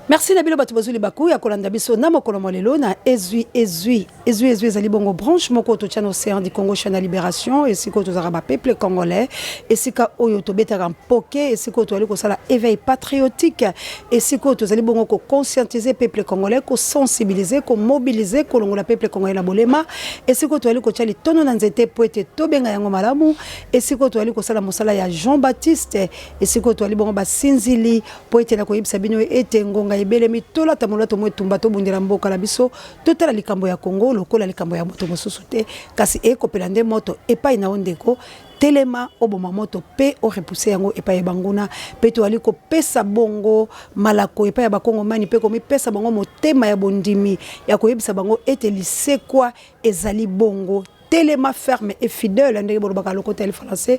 Merci na bino bato bozwi libaku ya kolanda biso na mokolo mwa lelo na ezwi ezwi ezwi ezwi ezali bongo branche moko totya na océan du Congo, chaîne ya libération, esika oyo tozalaka bapeuple congolais, esika oyo tobetaka mpoke, esika oyo tozali kosala éveil patriotique, esika oyo tozali bongo koconscientiser peuple congolais, kosensibiliser, komobiliser, kolongola peuple congolais na bolema, esika oyo tozali kotya litono na nzete mpo ete tobenga yango malamu, esika oyo tozali kosala mosala ya Jean Baptiste, esika oyo tozali bongo basinzili Mpo ete nakoyebisa bino ete ngonga ebelemi, tolata molato mwa etumba, tobundela mboka na biso, totala likambo ya Congo lokola likambo ya moto mosusu te, kasi ekopela nde moto epai na yo ndeko, telema oboma moto mpe o repousser yango epai ya banguna. Mpe toali kopesa bongo malako epai ya bakongomani mpe komipesa bango motema ya bondimi ya koyebisa bango ete lisekwa ezali bongo. Telema ferme et fidèle ndenge bolobaka lokota ya lifalanse,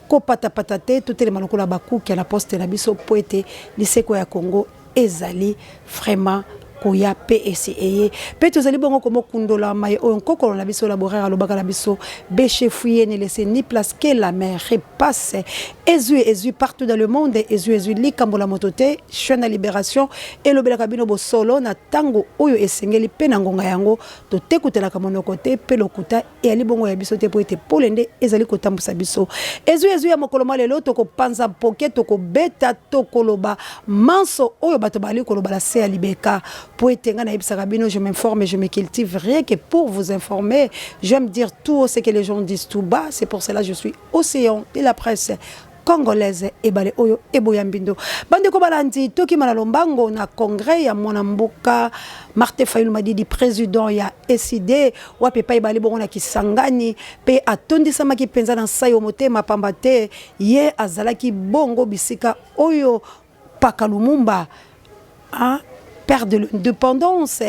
kopatapata te, totelema lokola bakuke na poste na biso mpo ete lisekwa ya Congo ezali vraiment koya mpe esi eye. Mpe tozali bongo komokundola maye oyo nkokolo na biso Laboureur alobaka na biso: Bêchez, fouillez, ne laissez ni place que la mer repasse. Ezwi ezwi partout dans le monde, ezwi ezwi likambo la moto te. Chaîne ya libération elobelaka bino bosolo na ntango oyo esengeli mpe na ngonga yango. Totekutelaka monoko te mpe lokuta eyali bongo ya biso te, mpo ete pole nde ezali kotambusa biso. Ezwi ezwi ya mokolo mwa lelo, tokopanza mpoke, tokobeta, tokoloba manso oyo bato bazali koloba na se ya libeka, mpo ete ngai nayebisaka bino: je m'informe, je me cultive rien que pour vous informer. J'aime dire tout haut ce que les gens disent tout bas. C'est pour cela je suis océan de la presse congolaise, ebale oyo eboya mbindo. Bandeko balandi, tokima na lombango na congrès ya mwana mboka Martin Fayulu Madidi, président ya ECiDé, wapi epai ebali bongo na Kisangani, mpe atondisamaki mpenza na nsai yo motema, pamba te ye azalaki bongo bisika oyo Paka Lumumba, hein, père de l'indépendance,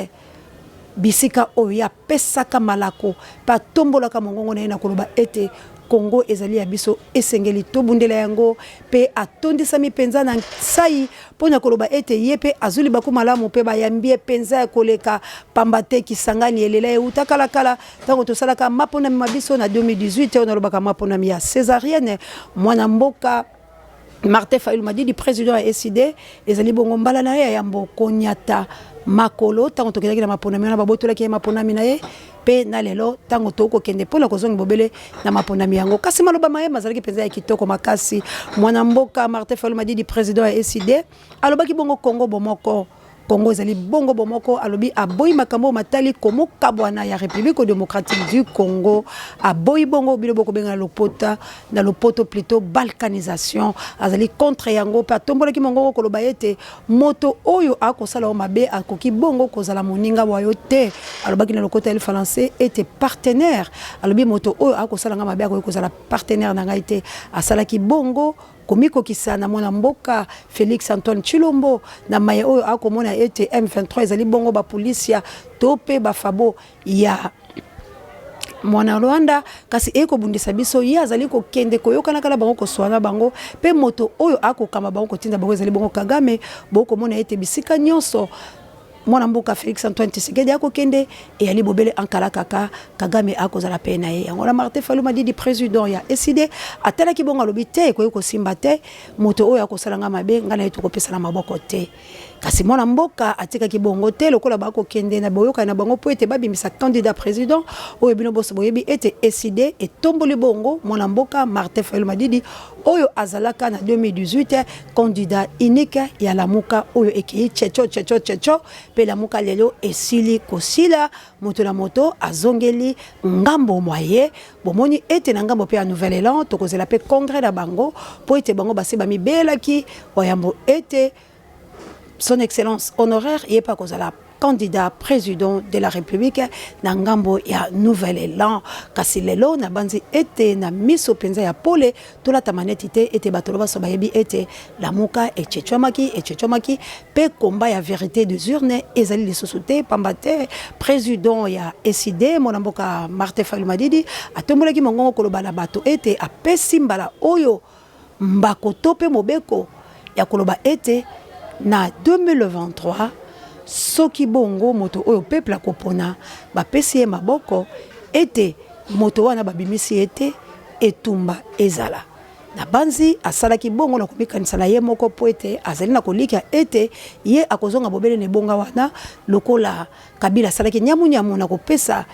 bisika oyo ye apesaka malako mpe atombolaka mongongo na ye na koloba ete Kongo ezali ya biso, esengeli tobundela yango. Mpe atondisami mpenza na nsai mpo na koloba ete ye mpe azwi libaku malamu mpe bayambi ye mpenza ya koleka, pamba te Kisangani elela euta kalakala ntango tosalaka maponami ma biso na 2018, oyo nalobaka maponami ya césarienne. Mwana mboka Martin Fayulu Madidi, président ya ECiDé, ezali bongo mbala na ye ya yambo konyata makolo. Ntango tokendaki na maponami wana, babotolaki ye maponami na ye, mpe na lelo ntango tokokende mpona kozongi bobele na maponami yango. Kasi maloba maye mazalaki mpenza ya kitoko makasi. Mwana mboka Martin Fayulu Madidi, président ya ECiDé, alobaki bongo Kongo bomoko, Kongo ezali bongo bomoko. Alobi aboyi makambo matali komokabwana ya République démocratique du Congo, aboyi bongo bino bokobenga na lopota na lopoto plutôt balkanisation, azali contre yango. Mpe atombolaki mongongo koloba ete moto oyo akosala yo mabe akoki bongo kozala moninga wa yo te. Alobaki na lokota ya français ete partenaire. Alobi moto oyo akosala nga mabe akoki kozala partenaire na ngai te. Asalaki bongo komikokisa na mwana mboka Félix Antoine Tshilombo na maye oyo akomona ete M23 ezali bongo bapolisia to mpe bafabo ya mwana Rwanda, kasi ekobundisa biso. Ye azali kokende koyokanaka na bango, koswana bango, mpe moto oyo akokamba bango, kotinda bango ezali bongo Kagame. Bokomona ete bisika nyonso mwana mboka Félix Antoine Tshisekedi akokende, eyali bobele ankala kaka Kagame akozala pe na ye. Yango na Martin Fayulu Madidi, président ya ECiDé, atalaki bongo, alobi te, ekoki kosimba te, moto oyo akosala nga mabe, ngai na ye tokopesana maboko te. Kasi mwana mboka atikaki bongo te, lokola bakokende na boyokani na bango mpo ete babimisa candidat président oyo bino boso boyebi ete ECiDé etomboli bongo mwana mboka Martin Fayulu Madidi, oyo azalaka na 2018 candidat unique ya Lamuka, oyo ekei checho checho checho, mpe Lamuka lelo esili kosila, moto na moto azongeli ngambo mwa ye. Bomoni ete na ngambo mpe ya Nouvel Élan, tokozela mpe congrès na bango, mpo ete bango basi bamibelaki wayambo ete son excellence honoraire ye mpe akozala candidat président de la République na ngambo ya Nouvel Élan. Kasi lelo nabanzi ete na miso mpenza ya pole, tolatama neti te ete bato lobaso bayebi ete Lamuka echechwamaki echechwamaki, mpe komba ya vérité des urnes ezali lisusu te, pamba te président ya ECiDé, mwana mboka Martin Fayulu Madidi, atombolaki mongongo koloba na bato ete apesi mbala oyo mbako to mpe mobeko ya koloba ete na 2023, soki bongo moto oyo peuple akopona, bapesi ye maboko, ete moto wana babimisi ye te, etumba ezala. Nabanzi asalaki bongo na komikanisa na ye moko mpo ete azali na kolikya ete ye akozonga bobele na ebonga wana lokola Kabila asalaki nyamunyamu na kopesa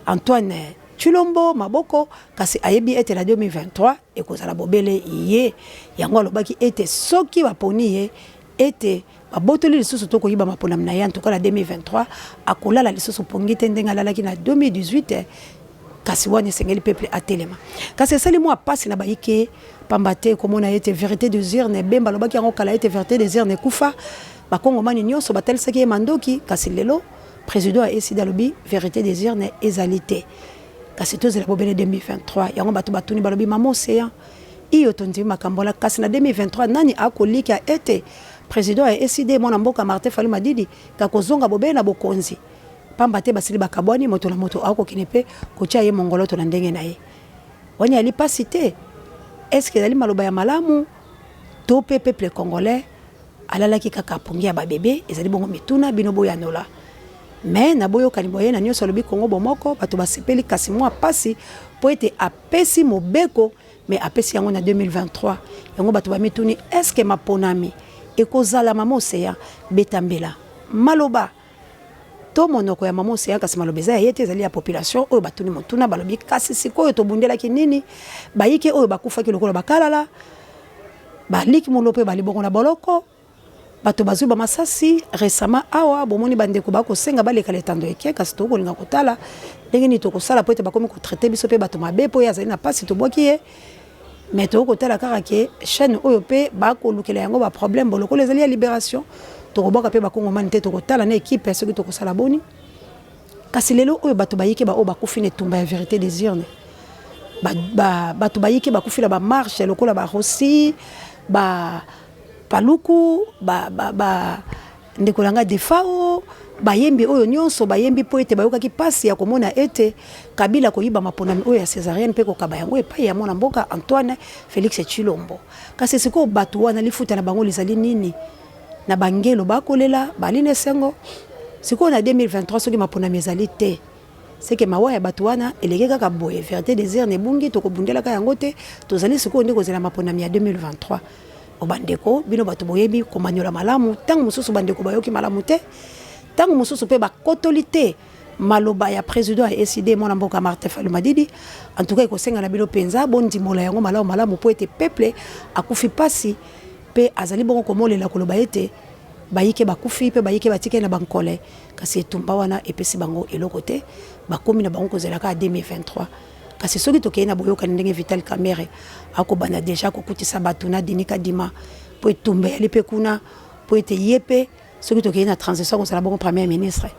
Antoine Tshilombo maboko, kasi ayebi ete na 2023 ekozala bobele ye. Yango alobaki ete soki baponi ye ete babotoli lisusu to koyiba maponami na ye, en tout cas na 2023 akolala lisusu pongi te ndenge alalaki na 2018. Kasi wana esengeli peuple atelema. Kasi esali mua pasi na bayike pamba te komona ete verite des urnes, Bemba alobaki yango kala ete verite des urnes ekufa, ba kongomani nionso batalisaki ye mandoki, kasi lelo president ya ECIDE alobi verite des urnes ezali te. Kasi tozela bobele 2023. Yango bato batuni balobi mama Ocean, iyo tondimi makambo wana, kasi na 2023 nani akolikia ete president ya ECIDE mwana mboka Martin Fayulu Madidi akozonga bobele na bokonzi? Pamba te basili bakabwani, moto na moto akokende mpe kotia ye mongoloto na ndenge na ye. Wana eyali pasi te? Est-ce que ezali maloba ya malamu to mpe peuple congolais alalaki kaka pongi ya ba bebe? Ezali bongo mituna bino boyanola. Mais na boyokani bwa ye na nionso alobi Congo bomoko, bato basepeli kasi mua pasi mpo ete apesi mobeko mais apesi yango na 2023. Yango bato bamituni est-ce que maponami ekozala? Mama Ocean beta mbela maloba. To monoko ya mama Ocean, kasi maloba eza ya ye te, ezali ya population oyo batuni motuna, balobi kasi sikoyo tobundelaki nini? Bayike oyo bakufaki lokola bakalala, ba Luc Mulopwe bali bongo na boloko, bato bazwi ba masasi recemment awa bomoni ba ndeko bakosenga baleka letando eke, kasi tokolinga kotala ndenge nini tokosala po ete bakomi ko traiter biso pe bato mabe po ye azali na pasi tobwaki ye. Mais tokoki kotala kaka ke chaine oyo pe bakolukela yango ba problème bo lokola ezali ya liberation tokobwaka pe bakongomani te tokotala na equipe soki tokosala boni kasi lelo oyo bato bayike ba oyo bakufi na etumba ya verite des urnes ba, ba, bato bayike bakufi na ba marche lokola ba Rossi ba Paluku ba, ba, ba Ndeko na ngai Defao, bayembi oyo nionso bayembi mpo ete bayokaki pasi ya komona ete Kabila koyiba maponami oyo ya cesarienne mpe kokaba yango epayi ya mwana mboka Antoine Felix Tshilombo. Kasi sikoyo batu wana lifuta na bango lizali nini? Na bangelo bakolela, bali na esengo? Sikoyo na 2023 soki maponami ezali te, ce que mawa ya batu wana eleki kaka boye, verite des urnes ebungi, tokobundelaka yango te, tozali sikoyo nde kozela maponami ya 2023. O bandeko, bino bato boyebi komanyola malamu, ntango mosusu bandeko bayoki malamu te, ntango mosusu mpe bakotoli te maloba ya president ya ECIDE mwana mboka Martin Fayulu Madidi. En tout cas ekosenga na bino mpenza bondimola yango malamu malamu mpo ete peuple akufi mpasi mpe azali bongo komolela koloba ete bayike bakufi mpe bayike batikali na bankole, kasi etumba wana epesi bango eloko te, bakomi na bango kozela kaka 2023. Kasi soki tokeyi na boyokani ndenge Vital Kamerhe akobanda dejà kokutisa batu na Denis Kadima po etumba eyali pe kuna po ete ye pe soki tokeyi na transition akozala bongo premier ministre.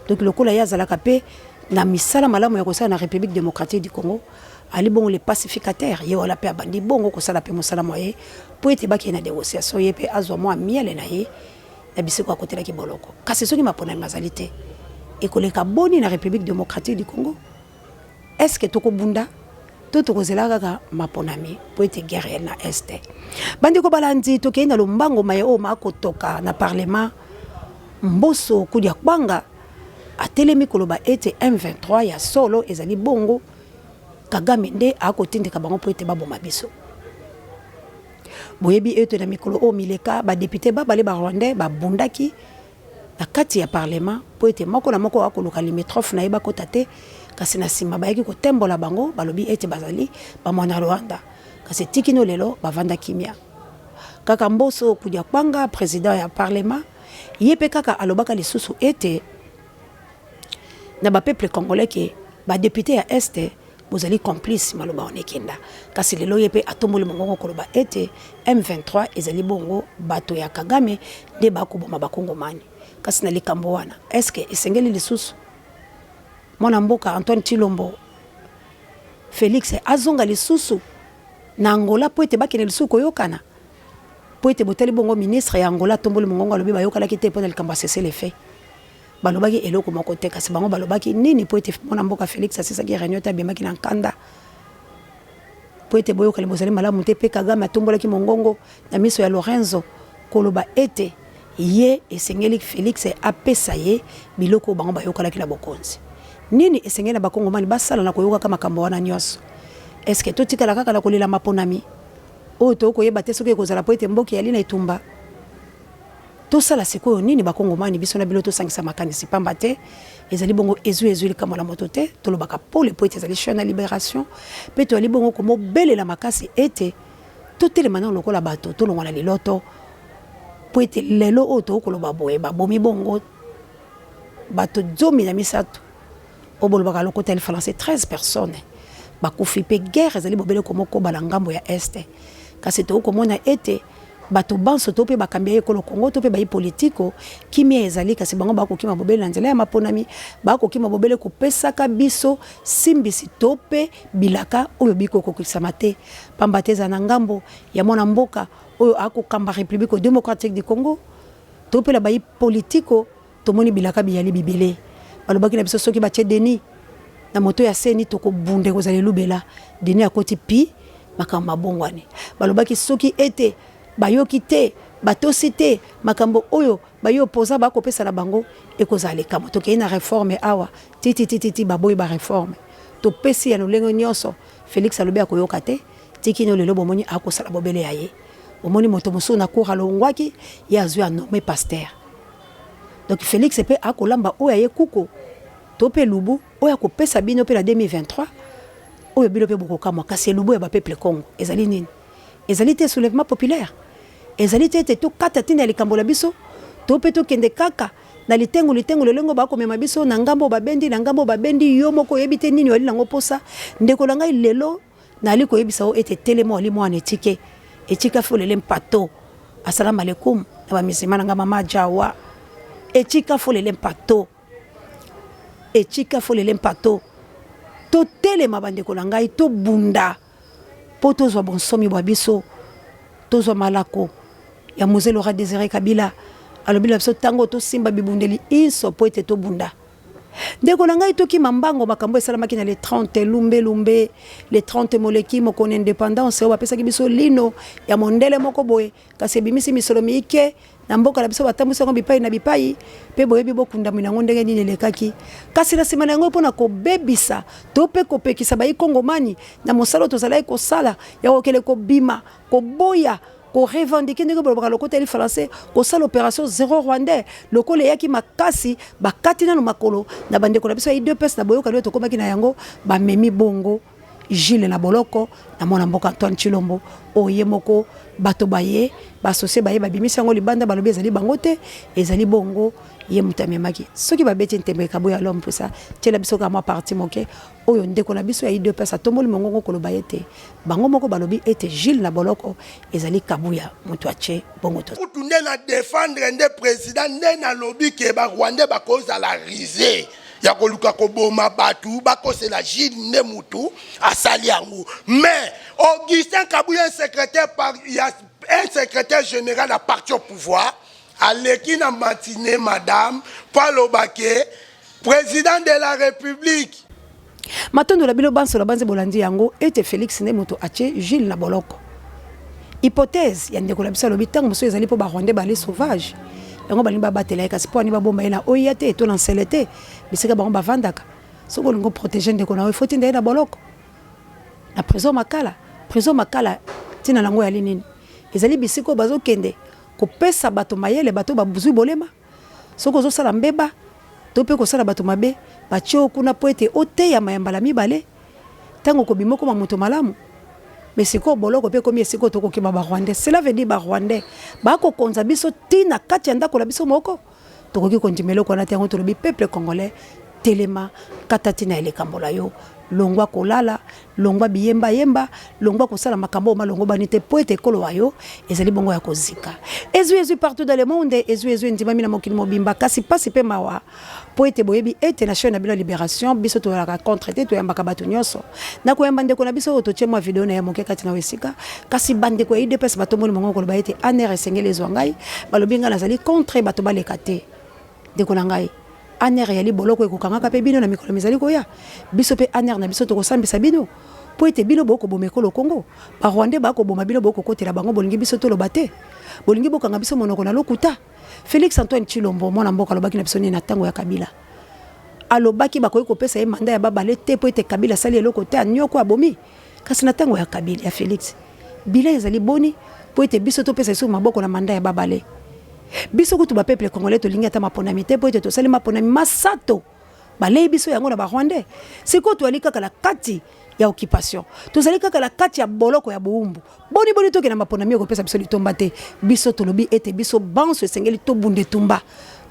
Donc lokola ye azalaka pe na misala malamu ya kosala na Republique democratique du Congo, ali bongo le pacificateur, ye wana pe abandi bongo kosala pe mosala mwa ye po ete bakende na negociation ye pe azwa mwa miele na ye na bisika akotelaki boloko. Kasi soki maponami mazali te, ekoleka boni na Republique democratique du Congo? Est ce que tokobunda to tokozela kaka maponami mpo ete guerre eyali na Est? Bandeko balandi, tokei na lombango maye oyo makotoka na parlement. Mboso Kudia Kwanga atelemi koloba ete M23 ya solo ezali bongo Kagame nde akotindika bango mpo ete baboma biso. Boyebi ete na mikolo oyo mileka ba deputes babale ba Rwandais babundaki na kati ya parlement mpo ete moko na moko akoluka limitrophe na ye bakota te, kasi na sima bayaki kotembola bango, balobi ete bazali ba mwana Rwanda, kasi ti kino lelo bavanda kimia. Kaka Mboso Kudia-Kwanga, president ya parlement, ye mpe kaka alobaka lisusu ete na ba peuple congolais que ba deputes ya Est Bozali complice maloba wana ekenda kasi lelo ye pe atomboli mongongo koloba ete M23 ezali bongo bato ya Kagame nde ba koboma ba kongomani kasi na likambo wana est ce que esengeli lisusu mwana mboka Antoine Tshilombo Felix azonga lisusu na Angola po ete bakende lisusu koyokana po ete botali bongo ministre ya Angola atomboli mongongo alobi bayokanaki te pona likambo ya cessez le feu. Balobaki eloko moko te, kasi bango balobaki nini mpo ete mwana mboka Felix asisaki reunion te, abimaki na nkanda mpo ete boyokani bozali malamu te, mpe Kagame atombolaki mongongo na miso ya Lorenzo koloba ete ye esengeli Felix apesa ye biloko oyo bango bayokanaki na bokonzi. Nini esengeli na bakongomani basala na koyokaka makambo wana nyonso? Est-ce que totikala kaka na kolela maponami? Oyo tokoki koyeba te soki ekozala mpo ete mboka eyali na etumba. Tosala sikoyo nini bakongomani biso na bino tosangisa makanisi pamba te ezali bongo ezui ezui likambo na moto te tolobaka pole mpo ete ezali chaine ya liberation mpe toyali bongo komobelela makasi ete totelema nano lokola bato tolongwa na liloto mpo ete lelo oyo tokoki koloba boye babomi bongo bato 13 oyo bolobaka lokota ya lifalanse 13 personnes bakufi mpe guerre ezali bobele komokoba na ngambo ya este kasi tokoki komona ete bato banso to mpe bakambi ya ekolo Congo to mpe bayi politiko, kimia ezali kasi bango bakokima bobele na nzela ya maponami, bakokima bobele kopesaka biso simbisi to mpe bilaka oyo bikokokisama te, pamba te ezala na ngambo ya mwana mboka oyo akokamba Republique democratique du Congo to mpe na bayi politiko. Tomoni bilaka biyali bibele. Balobaki na biso soki batie Denis na moto ya CENI tokobunda ekozala elubela. Denis akoti pi makambo mabongwani. Balobaki soki ete bayoki te, batosi te makambo oyo bayi opposants bakopesa na bango ekozala likambo. Tokeyi na reforme awa ti ti ti ti baboyi ba reforme. Topesi ya lolenge nionso Felix alobi akoyoka te ti kino lelo bomoni akosala bobele ya ye. Omoni moto mosusu na cour alongwaki ye azui a nomme pasteur. Donc Felix pe akolamba oyo aye kuku to pe elubu oyo akopesa bino pe na 2023 oyo bino pe bokokamwa kasi elubu ya ba peuple Congo ezali nini? Ezali te soulèvement populaire? Ezali te ete tokata ntina ya likambo la biso to pe tokende kaka na litengu litengu lolenge oyo bakomema biso na ngambo oyo babendi na ngambo oyo babendi yo moko oyebi te nini oyali nango posa ndeko na ngai lelo Nali koyebisa yo ete telema wali mwana etike etika folele mpato asalamu alaikum na ba musulman na nga mama jawa etika folele mpato etika folele mpato totelema bandeko na ngai tobunda mpo tozwa bonsomi bwa biso tozwa malako ya Mzee Laurent Desire Kabila alobi na biso ntango tosimba bibundeli inso mpo ete tobunda Ndeko na ngai tokima mbango makambo esalamaki na le 30 lumbe lumbe le 30 moleki mokona independance oyo bapesaki biso lino ya mondele moko boye kasi ebimisi misolo miike na mboka na biso batambwisi yango bipai na bipai mpe boyebi bokundami na yango ndenge nini elekaki kasi na nsima na yango mpo na kobebisa to mpe kopekisa baikongomani na mosala oyo tozalaki kosala ya kokende kobima koboya ko revendiquer ndenge bolobaka lokota ya français kosala opération zéro rwandais lokola eyaki makasi bakati nano makolo na bandeko na biso ya UDPS na boyokani oyo tokomaki na yango bamemi bongo Gilles na boloko na mwana mboka Antoine Tshilombo oyo ye moko bato baye basosie baye babimisi yango libanda balobi ezali bango te ezali bongo ye moto amemaki soki babeti ntembe kabuya l'homme puisa tiela biso kaka mwa parti moke Oyo ndeko na biso ya udps atomboli mongongo koloba ete bango moko balobi ete Jules na boloko ezali Kabuya mutu atie bongo to. Kutu nde na defendre nde president nde nalobi ke ba rwandais bakozala ruse ya koluka koboma batu bakosela Jules nde mutu asali yango mais Augustin Kabuya un secrétaire par ya un secrétaire général ya parti au pouvoir aleki na matinee madame po aloba ke President de la Republique. Matondo na bino banso na banzi bolandi yango ete Felix nde moto atie Jules na boloko. Hypothèse ya ndeko na biso alobi ntango mosusu ezali mpo ba Rwandais bali sauvage yango balingi babatela ye kasi mpo ani babomba ye na oya te to na nsele te bisika bango bavandaka. Soki olingi oprotege ndeko na yo ifo tinda ye na boloko na prison Makala. Prison Makala ntina na yango yali nini? Ezali bisika oyo bazokende kopesa bato mayele, bato bazwi bolema. Soki ozosala mbeba to mpe kosala bato mabe, batie yo kuna mpo ete oteyama ya mbala mibale. Ntango okobima okoma moto malamu. Mais sikoyo boloko mpe ekomi esika oyo tokokima ba Rwandais. Cela veut dire ba Rwandais bakokonza biso ti na kati ya ndako na biso moko. Tokoki kondima eloko wana te. Yango tolobi peuple congolais telema, kata ntina ya likambo la yo. Longwa kolala, longwa biyemba yemba, longwa kosala makambo oyo malongobani te mpo ete ekolo wa yo ezali bongo ya kozika. Ezwi ezwi partout dans le monde, ezwi ezwi endimami na mokili mobimba, kasi mpasi mpe mawa mpo ete boyebi ete na chaine na bino ya Liberation biso tozalaka contre te, toyambaka bato nyonso. Na koyamba ndeko na biso oyo totie mwa video na ye moke kati na esika, kasi bandeko ya UDPS batomboli mongongo koloba ete ANR esengeli ezwa ngai, balobi ngai nazali contre bato baleka te. Ndeko na ngai, ANR eyali boloko ekokangaka mpe bino na mikolo mizali koya. Biso mpe ANR na biso tokosambisa bino mpo ete bino bokoboma ekolo Congo. Ba Rwandais bakoboma bino bokokotela bango bolingi biso toloba te? Bolingi bokanga biso monoko na lokuta? Felix Antoine Tshilombo mwana mboka alobaki na biso nini na tango ya Kabila? Alobaki bakoki kopesa ye mandat ya babale te mpo ete Kabila asali eloko te, anyoko abomi. Kasi na tango ya Kabila ya Felix Bilan ezali boni mpo ete biso topesa lisusu maboko na mandat ya babale? Biso kutu ba peuple congolais tolingi ata maponami te mpo ete tosali maponami masato balei biso yango na ba rwandais. Sikoyo toyali kaka na kati ya occupation, tozali kaka na kati ya boloko ya bowumbu. Boni boni tokende na maponami ekopesa biso litomba te? Biso tolobi ete biso banso esengeli tobunda etumba.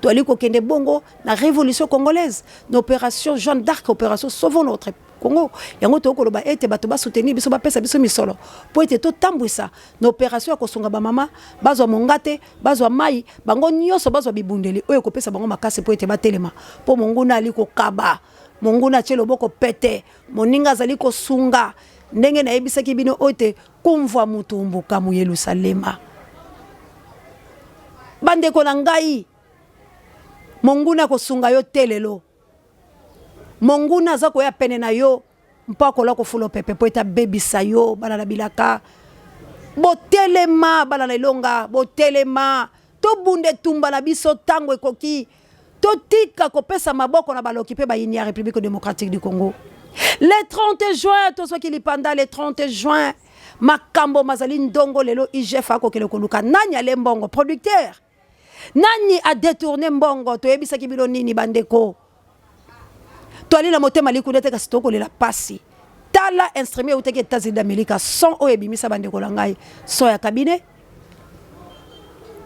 Toyali kokende bongo na revolution congolaise, na operation Jeanne d'Arc, operation sauvons notre Congo. Yango tokoki koloba ete bato ba soutenir biso, bapesa biso misolo mpo ete totambwisa na operation ya kosunga ba mama bazwa mongate, bazwa mayi, bango nyonso bazwa bibundeli oyo ekopesa bango makasi mpo ete batelema, mpo monguna ali kokaba, monguna atie loboko pete, moninga azali kosunga. Ndenge nayebisaki bino ete kumvwa mutumbuka mu Yelusalema. Bandeko na ngai, monguna akosunga yo te lelo. Monguna aza koya pene na yo mpo akola kofula pepe mpo ete abebisa yo. Bana na bilaka, botelema! Bana na elonga, botelema! Tobunda etumba na biso ntango ekoki. Totika kopesa maboko na baloki mpe bayini ya République démocratique du Congo. Le 30 juin tozwaki lipanda. Le 30 juin makambo mazali ndongo. Lelo IGF akokende koluka nani ale mbongo producteur, nani a détourné mbongo. Toyebisaki bino nini bandeko? Toali na motema likunda te, kasi tokolela pasi. Tala instrument eutaki États-Unis d'Amérique, son oyo ebimisa, bandeko na ngai, son ya cabinet.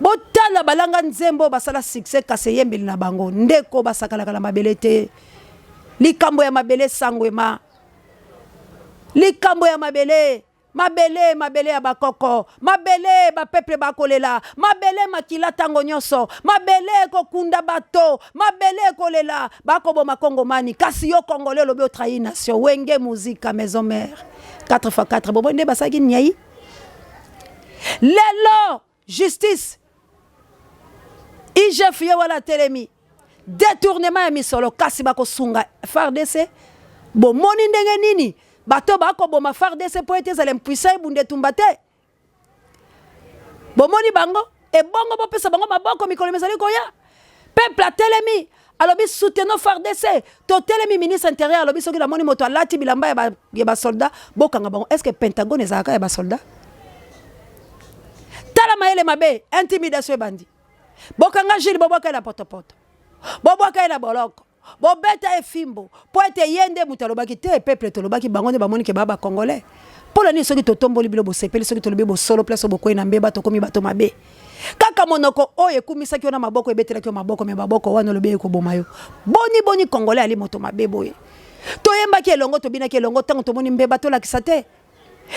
Botala balanga nzembo basala succès, kasi eyembeli na bango ndeko basakalaka na mabele te. Likambo ya mabele, sango ema likambo ya mabele, mabele, mabele ya bakoko, mabele bapeuple bakolela, mabele makila ntango nyonso, mabele ekokunda bato, mabele ekolela, bakoboma kongomani. Kasi yo congolais olobi otrahi nation. Wenge Muzika Maison Mère 4 x 4, bomoi nde basalaki nyai. Lelo justice, IGF ye wana atelemi, détournement ya misolo, kasi bakosunga FARDC. Bomoni ndenge nini bato bakoboma FARDC mpo ete ezala impuissant, ebunda etumba te? Bomoni bango ebongo bopesa bango maboko. Mikolo mizali koya, peuple atelemi, alobi soutenons FARDC, totelemi. Ministre intérieur alobi soki namoni moto alati bilamba ya basoldat, bokanga bango. Est ce que Pentagone ezalaka ya basoldat? Tala mayele mabe, intimidation ebandi. Bokanga Jules, bobwaka ye na potopoto, bobwaka ye na boloko, bobeta ye fimbo mpo ete ye nde moto alobaki te. Peuple tolobaki, bango nde bamoni ke baa bacongolais. Mpo na nini soki totomboli bino bosepeli, soki tolobi bosolo place bokwei na mbeba, tokomi bato mabe? Kaka monoko oyo ekumisaki yo na maboko ebetelaki yo maboko, me maboko wana olobi ekoboma yo. Boni boni congolais ali moto mabe boye? Toyembaki elongo, tobinaki elongo, ntango tomoni mbeba tolakisa te.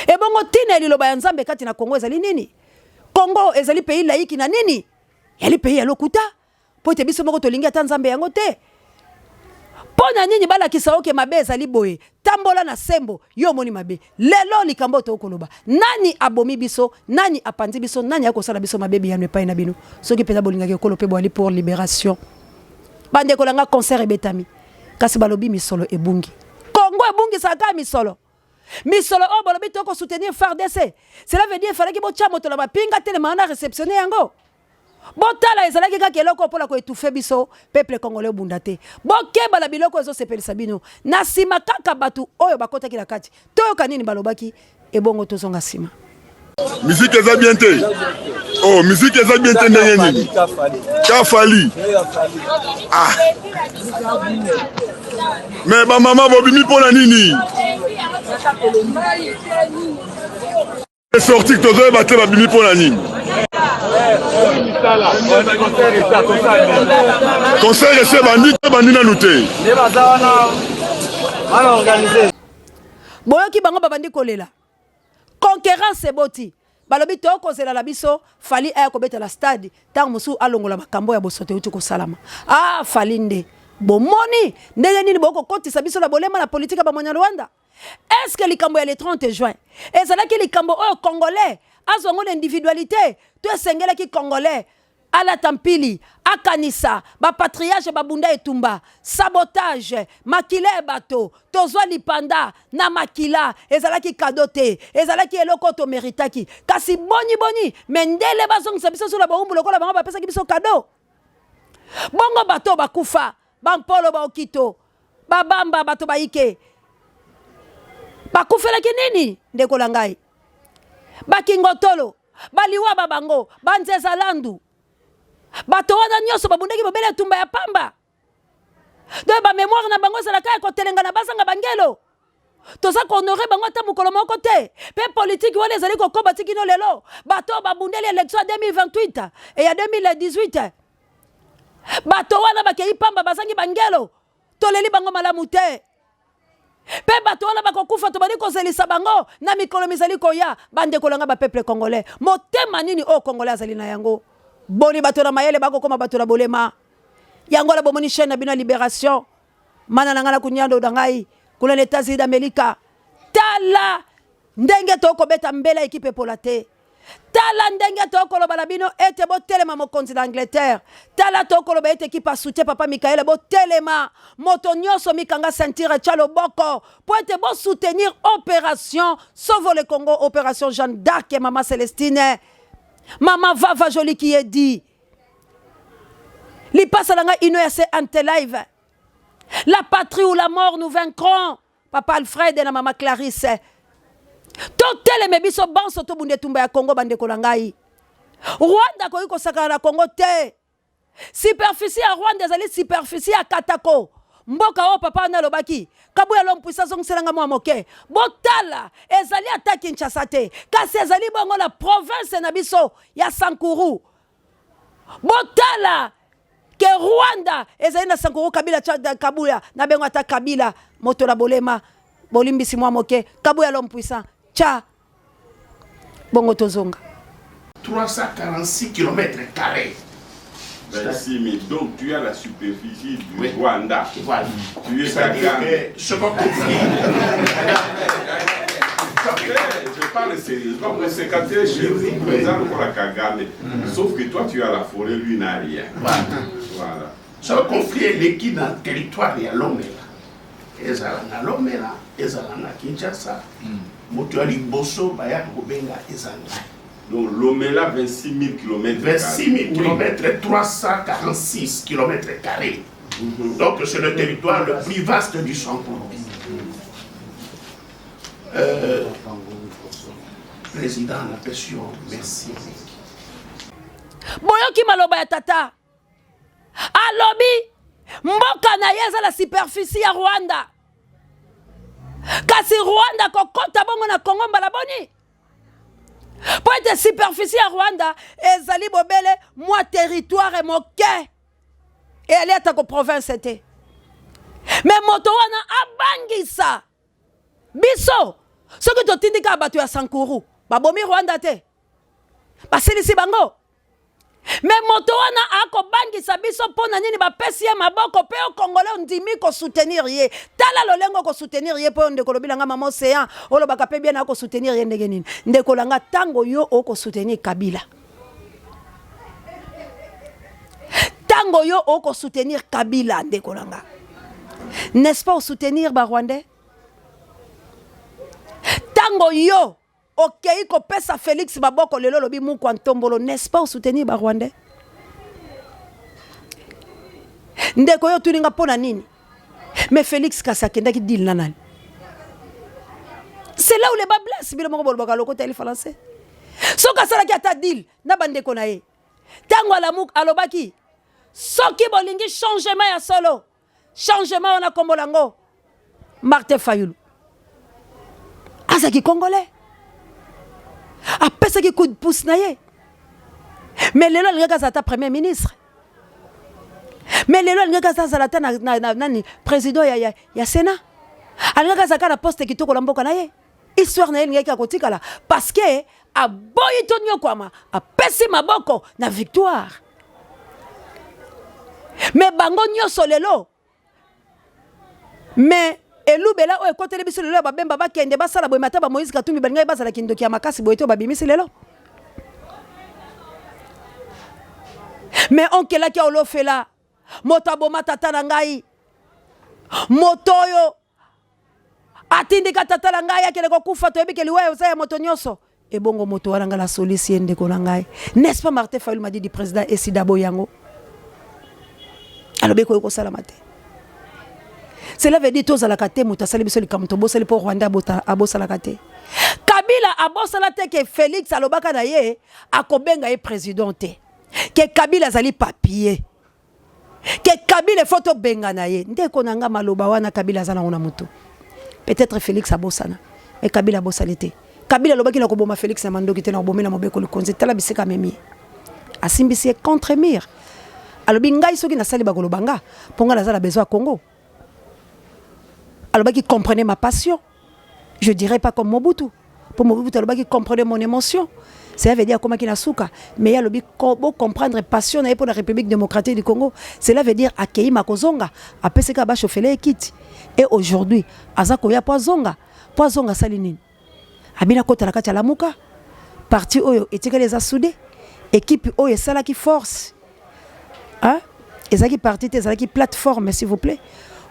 Ebongo ntina ya liloba ya Nzambe kati na Kongo ezali nini? Kongo ezali pays laïque na nini? Yali pays ya lokuta, mpo ete biso moko tolingi ata Nzambe yango te. Mpo na nini balakisa oke mabe ezali boye, tambola na sembo, yo omoni mabe? Lelo likambo oyo tokoloba, nani abomi biso, nani apanzi biso, nani akosala biso mabe? Biyano epai na bino soki mpenza bolingaki ekolo mpe boali pour libération. Bandeko na nga, concert ebetami, kasi balobi misolo ebungi. Kongo ebungisaka kaka misolo. Misolo oyo bolobi toko soutenir FARDC, cela veut dire efalaki botya moto na bapinga telema wana réceptionne yango. Botala, ezalaki kaka eloko mpona koétouffer biso peuple congolais obunda te. Bokeba na biloko ezosepelisa bino na nsima. Kaka bato oyo bakotaki na kati, toyoka nini balobaki, ebongo tozonga nsima. Musique eza bien te. Oh, musique eza bien te ndenge nini? Kafali. Ah. Mais ba mama bobimi mpona nini? Sorti tozoyeba te babimi mpona nini. Concert esi ebandi te, ebandi nanu te. Boyoki bango babandi kolela, concurrence eboti. Balobi tokozela na biso Fally aya kobetela stade ntango mosusu alongola makambo ya bosoto euti kosalama. Ah, Fally nde bomoni ndenge nini bokokotisa biso na bolema na politike ya bamwanya Rwanda. Est ce que likambo ya le 30 juin ezalaki likambo oyo congolais azwa yango na individualité, to esengelaki congolais alata mpili, akanisa bapatriage babunda etumba, sabotage, makila ya bato? Tozwa lipanda na makila, ezalaki kado te, ezalaki eloko oyo tomeritaki. Kasi boni boni mendele bazongisa biso so na bowumbu lokola bango bapesaki biso kado? Bongo bato oyo bakufa, bampolo, baokito, babamba, bato bayike bakufelaki nini? Ndeko na ngai, Bakingotolo, baliwa ba bango, banzeza landu. Bato wana nyonso babundaki bobele etumba ya pamba. Donc ba mémoire na bango ezalaka ya kotelengana bazanga bangelo. Toza kohonore bango ata mokolo moko te. Mpe politiki wana ezali kokoba ti kino lelo. Bato oyo babundeli election ya 2028 et ya 2018 bato wana bakei pamba, bazangi bangelo. Toleli bango malamu te. Mpe bato wana bakokufa, tobandi kozelisa bango na mikolo mizali koya. Bandeko na ngai ba peuple congolais, motema nini oyo congolais azali na yango? Boni bato na mayele bakokoma bato na bolema? Yango wana bomoni chaîne na bino ya Liberation, mana na ngai na kunyando na ngai kuna na Etats-Unis d'Amerika. Tala ndenge tokobeta mbela ekipe epola te. Tala ndenge tokoloba na bino ete botelema mokonzi na Angleterre. Tala tokoloba ete ekipe ya soutien papa Michael botelema. Moto nyonso mikanga ceinture tya loboko po ete bo soutenir opération Sauve le Congo, opération Jeanne d'Arc et mama Celestine. Mama Vava Jolie qui est dit. Lipasa na ngai ino ya se Antelive. La patrie ou la mort nous vaincrons. Papa Alfred na mama Clarisse. Toteleme biso banso tobunda etumba ya Congo bandeko na ngai. Rwanda akoki kosakana na Congo te. Superficie ya Rwanda ezali superficie ya Katako. Mboka oyo papa wana alobaki, Kabuya l'homme puissant azongisela nga mwa moke. Botala, ezali ata Kinshasa te, kasi ezali bongo na province na biso ya Sankuru. Botala ke Rwanda ezali na Sankuru Kabila Kabuya na bengo ata Kabila moto na bolema bolimbisi mwa moke Kabuya l'homme puissant cha bongo tozonga 346 km carrés. 26 000. Donc tu as la superficie du oui. Rwanda. Voilà. Tu es Kagame. Ce qu'on conflit. Je parle sérieusement. C'est quand tu es chez vous, président Kagame. Sauf que toi, tu as la forêt, lui n'a rien. Voilà. Voilà. Ce conflit eleki na territoire ya Lomela. Ezala na Lomela, ezala na Kinshasa. Moto ya liboso bayaka kobenga eza ngai. Donc Lomela 26 000 km. 26 000 km, 346 km carrés. Donc c'est le territoire le plus vaste du Sankuru. Président napesi yo merci mingi. Boyoki maloba ya tata alobi mboka na ye eza na superficie ya Rwanda, kasi Rwanda kokota bongo na Congo mbala boni? Po ete superficie ya Rwanda ezali bobele mwa territoire moke, eyali ata ko province te. Me moto wana abangisa biso soki totindi kaka bato ya Sankuru babomi Rwanda te, basilisi bango. Me moto wana akobangisa biso mpo na nini bapesi ye maboko mpe yo Congolais ondimi kosoutenir ye. Tala lolenge okosoutenir ye mpo yo ndeko olobi na nga mama Ocean olobaka mpe bien akosoutenir ye ndenge nini? Ndeko na nga ntango yo okosoutenir Kabila, ntango yo okosoutenir Kabila ndeko na nga, n'est-ce pas osoutenir ba Rwandais? Ntango yo okei kopesa Felix maboko lelo olobi mukwa ntombolo, n'est-ce pas osoutenir ba Rwandais? Ndeko yo otuni nga mpo na nini? Mais Felix kasi akendaki deal na nani? C'est là où le bas blesse. Bino moko bolobaka lokota ya français. Soki asalaki ata deal na bandeko na ye, ntango alamuka alobaki soki bolingi changement ya solo, changement wana kombo lango Martin Fayulu azalaki congolais, apesaki coup de pouce na ye, mais lelo alingaki azala ata premier ministre, mais lelo alingaki azala ata na, na, na, nani président ya, ya, ya Sénat, alingaki azala kaka na poste kitoko na mboka na ye. Histoire na ye elingaki akotikala parce que aboyi tonyokwama, apesi maboko na victoire. Mais bango nyonso lelo, mais elubela oyo ekoteli biso lelo ya babemba bakende basala boye, mata ba Moïse Katumbi balingaki bazala kindoki ya makasi boye te babimisi lelo. Mais onkelaki olofela moto aboma tata na ngai, moto oyo atindika tata na ngai akende kokufa, toyebi ke liwa eza ya moto nyonso. Ebongo moto wana ngai nasolisi ye ndeko na ngai, n'est-ce pas Martin Fayulu Madidi président esida boyango alobi ekoki kosalama te. Cela veut dire tozalaka te moto asali biso likambo tobosali mpo Rwanda abosalaka te. Kabila abosana te ke Felix alobaka na ye akobenga ye président te. Ke Kabila azali papier. Ke Kabila faut tobengana ye. Ndeko na nga maloba wana Kabila aza nango na mutu. Peut-être Felix abosana. Mais Kabila abosani te. Kabila alobaki na koboma Felix na mandoki te na kobomela mobeko likonzi. Tala bisika amemi ye. Asimbisi ye contre mur. Alobi ngai soki nasali bakoloba nga mpo ngai naza na besoin ya Congo. Alobaki comprenez ma passion. Je dirais pas comme Mobutu. Pour Mobutu alobaki comprenez mon émotion. Cela veut dire akomaki na suka. Mais ye alobi bo comprendre passion na ye mpo na République démocratique du Congo. Cela veut dire akei makozonga, apesi kaka ba chauffele ye kiti. Et aujourd'hui aza koya mpo azonga. Mpo azonga asali nini? Abina akota na kati ya Lamuka. Parti oyo etikali eza soudé. Équipe oyo esalaki force. Hein? Ezalaki parti te, ezalaki plateforme s'il vous plaît.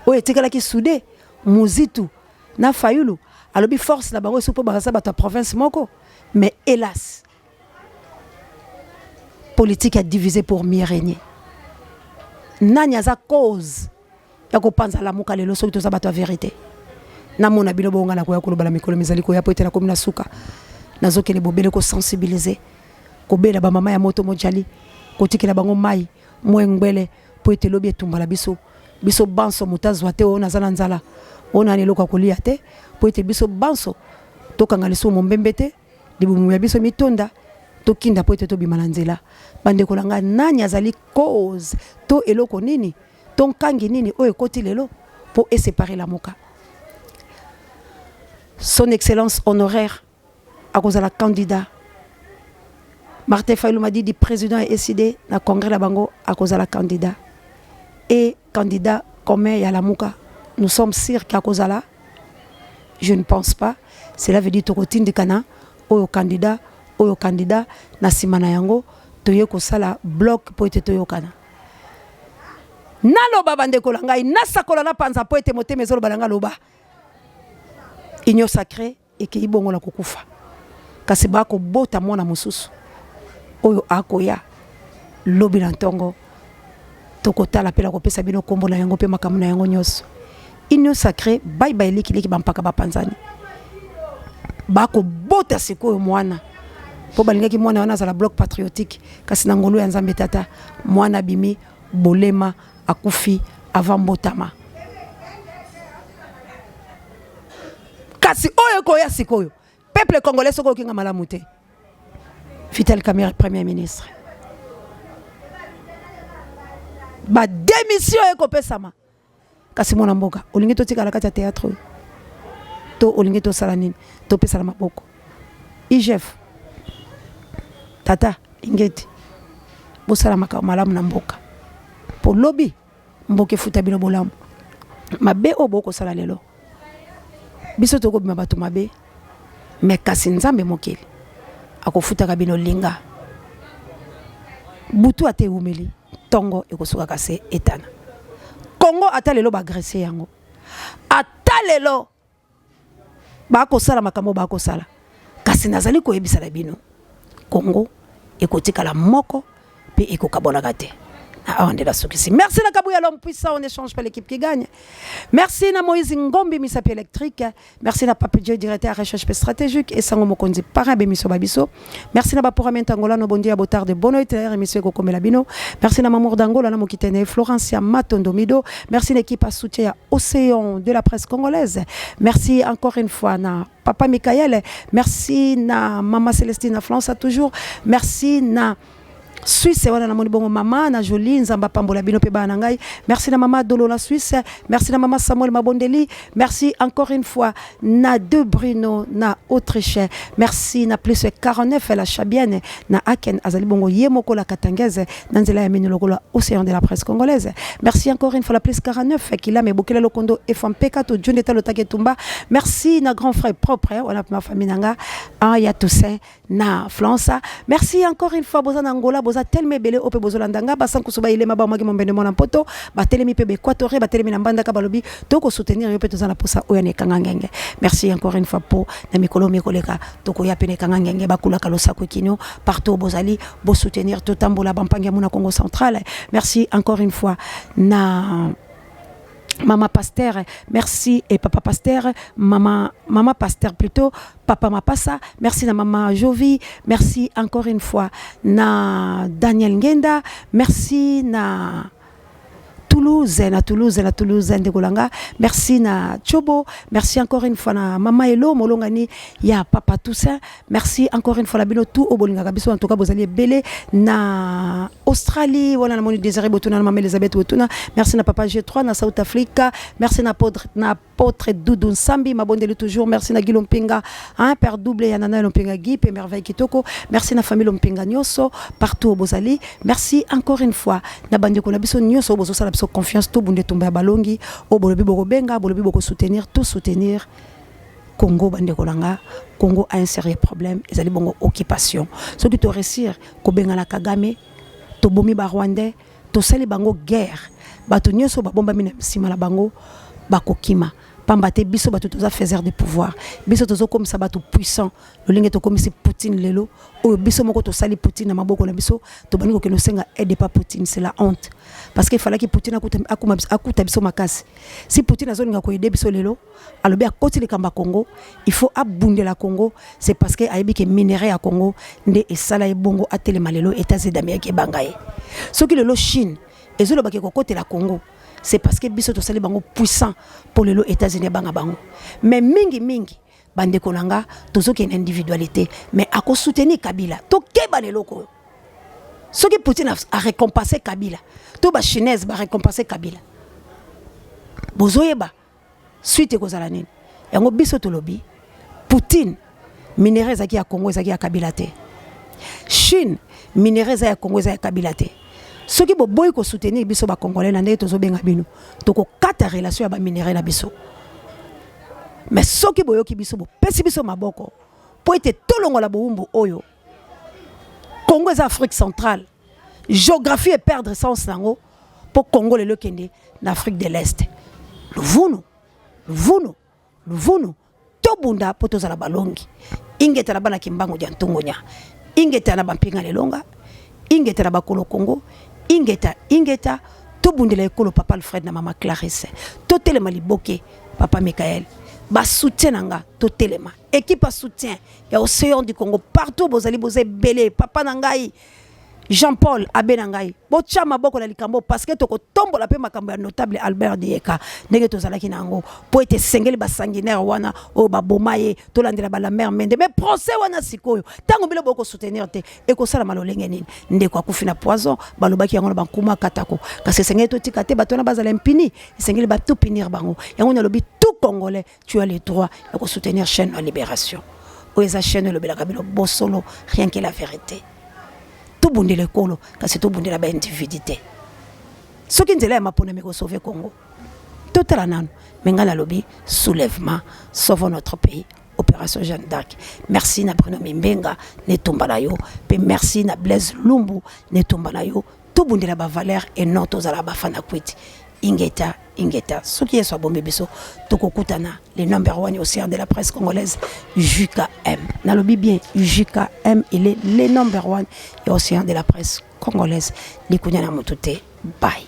Oyo etikalaki soudé. Muzitu na Fayulu alobi force na bango esu mpo baza bato ya province moko. Mais hélas, politique ya diviser pour mieux régner. Nani aza cause ya kopanza Lamuka lelo soki toza bato ya verite? Namona bino bongo nga nakoya koloba na mikolo mizali koya po ete nakomi na suka. Nazokende bobele kosensibiliser, kobela ba mama ya moto mojali, kotikela bango mai mwa engbele po ete lobi etumba na biso. Biso banso moto azwa te oyo naza na nzala, oyo na eloko ya kolia te, po ete biso banso tokanga lisusu mombembe te, libumu ya biso mitonda, tokinda po ete tobima na nzela. Bandeko na ngai, nani azali cause to eloko nini to nkangi nini oyo ekoti lelo po e separer Lamuka? Son Excellence honoraire akozala candidat. Martin Fayulu Madidi, président ya ECD na congrès na bango, akozala candidat. Et candidat commun ya Lamuka, nous sommes sûrs qu'akozala. Je ne pense pas. Cela veut dire tokotindikana oyo candidat, oyo candidat na sima na yango toye kosala bloc po ete toyokana. Naloba bandeko na ngai, nasakola na panza po ete motema ezoloba na ngai loba. Union sacrée ekei bongo na kokufa, kasi bakobota mwana mosusu oyo akoya lobi na ntongo. Tokotala mpe nakopesa bino nkombo na yango mpe makambo na yango nyonso. Union sacrée bye bye, likiliki bampaka bapanzani. Bakobota sikoyo mwana mpo balingaki mwana wana azala bloc patriotique, kasi na ngolu ya Nzambe Tata mwana abimi bolema, akufi avant mbotama. Kasi oyo ekoya sikoyo, peuple congolais soki okinga malamu te, Vital Kamerhe premier ministre, ba démission ekopesama. Kasi mwana mboka, olingi totikala kati ya théâtre oyo to olingi tosala nini? Topesana maboko. IGF tata ingeti, bosala makambo malamu na mboka po lobi mboka efuta bino bolamu. Mabe oyo bokosala lelo, biso tokobima bato mabe, me kasi Nzambe mokeli akofutaka bino. Linga butu ata ewumeli, ntongo ekosukaka se etana. Kongo ata lelo baagresse yango, ata lelo bakosala makambo bakosala, kasi nazali koyebisa na bino, Kongo ekotikala moko mpe ekokabwanaka te. Na awa nde nasukisi. Merci na Kabuya l'homme puissant, on échange pas l'équipe qui gagne. Merci na Moïse Ngombi misapi électrique. Merci na Papi Dieu directeur recherche pe stratégique et Sango Mokonzi parrain bémission babiso. Merci na Bapora Mentangola no bondi ya botard de bono et émission ekokomela bino. Merci na Mamour Dangola na Mokitene Florencia Matondo Mido. Merci na équipe à soutien ya Océan de la presse congolaise. Merci encore une fois na Papa Michael. Merci na Mama Célestine France toujours. Merci na Suisse wana namoni bongo mama na Jolie, Nzamba pambola bino pe bana ngai. Merci na mama Dolo na Suisse. Merci na mama Samuel Mabondeli. Merci encore une fois na De Bruno na Autriche. Merci na plus 49 la Chabienne na Aken azali bongo ye moko la Katangeze na nzela ya mino lokola Océan de la presse congolaise. Merci encore une fois la plus 49 kila me bokela lokondo et fampeka to djunde talo taketumba. Merci na grand frère propre wana ma famille nanga ya Toussaint na France. Merci encore une fois boza na Angola, boza tellement ebele ope bozolanda nga basankusu ba ilema ba maki mombende mwana mpoto batelemi pe ba batelemi na mbandaka balobi toko soutenir yo pe toza na posa oyo na ekanga ngenge. Merci encore une fois po na mikolo mikoleka tokoya pe na ekanga ngenge bakulaka losako ekino partout bozali bo soutenir totambola bampangi ya mona Congo central. Merci encore une fois na Maman Pasteur, merci et Papa Pasteur, Maman, Maman Pasteur plutôt, Papa Mapassa, merci na Maman Jovi, merci encore une fois na Daniel Ngenda, merci na Toulouse, na Toulouse, na Toulouse, ndeko langa. Merci na Chobo, merci encore une fois na Mama Elo Molongani, ya Papa Toussaint. Merci encore une fois na bino tout obolingaka biso en tout cas bozali ebele na Australie, wana na moni Désiré Botuna na Mama Elisabeth Botuna. Merci na Papa G3 na South Africa. Merci na Podre na Apôtre Doudou Nsambi mabondeli toujours. Merci na Guy Lompinga, hein, père double ya Nana Lompinga Guy pe merveille kitoko. Merci na famille Lompinga nyonso partout bozali. Merci encore une fois na bandeko na biso nyonso bozosala biso confiance to bunde tumba ya balongi o bolobi bokobenga bolobi boko soutenir tout soutenir Congo bandeko na nga Congo a un sérieux problème ezali bongo occupation soki to réussir kobengana Kagame tobomi ba Rwandais tosali bango guerre bato nyonso babombami na nsima na bango bakokima pamba te biso bato toza faiseur de pouvoir biso tozokomisa bato puissant lolenge tokomisi Poutine lelo oyo biso moko tosali Poutine na maboko na biso tobandi kokende osenga aide pa Poutine c'est la honte parce que efalaki Poutine akuta, akuma, akuta biso makasi si Poutine azolinga koyede biso lelo alobi akoti likambo ya Congo il faut abundela Congo c'est parce que ayebi ke minerai ya Congo nde esala ye bongo atelema lelo États-Unis d'Amérique ebanga ye soki lelo Chine ezolobaka ekokotela Congo c'est parce que biso tosali bango puissant mpo lelo États-Unis ebanga bango mais mingi mingi bandeko na nga tozokende individualité mais akosoutenir Kabila tokeba na eloko oyo soki Poutine a récompense Kabila to bachinaise barécompense Kabila bozoyeba suite ekozala nini yango biso tolobi Poutine minerai ezalaki ya Congo ezalaki ya Kabila te Chine minerai eza ya Congo eza ya Kabila te soki boboyi kosoutenir biso bacongolais na ndenge tozobenga bino tokokata relation ya baminerai na biso mais soki boyoki biso bopesi biso maboko mpo ete tolongola bowumbu oyo Congo eza Afrique centrale géographie eperdre sens nango mpo Congo lelo ekende na Afrique de l'Est luvunu luvunu luvunu tobunda mpo tozala balongi ingeta na bana kimbangu dia ntungunya ingeta na bampinga lelonga ingeta na bakolo Congo ingeta ingeta tobundela ekolo papa Alfred na mama Clarisse totelema liboke papa Michael basoutien na nga totelema équipe ya soutien ya Océan du Congo partout bozali boza ebele papa na ngai Jean-Paul abe na ngai botya maboko na likambo parce que tokotombola mpe makambo ya notable Albert Dieka ndenge tozalaki na yango mpo ete esengeli basanguinaire wana oyo baboma ye tolandela balamer mende mais procès wana sikoyo ntango bino bokosoutenir te ekosalama lolenge nini ndeko akufi na poison balobaki yango na bankuma katako kasi esengeli totika te bato wana bazala impuni esengeli bato punir bango yango nalobi tout congolais tu as le droit ya kosoutenir chaîne ya libération oyo eza chaîne elobelaka bino bosolo rien que la vérité tobundela ekolo kasi tobundela baindividu te soki nzela ya maponami ekosauve Congo totala nano me ngai nalobi soulèvement sauvons notre pays opération Jeanne d'Arc merci na Bruno Mimbenga netumba na yo mpe merci na Blaise Lumbu netumba na yo tobundela bavaleur et non tozala bafana kwiti ingeta ingeta soki yesu abombi biso tokokutana le number one océan de la presse congolaise JKM nalobi bien JKM il est le number one ya océan de la presse congolaise likunya na motu te bye.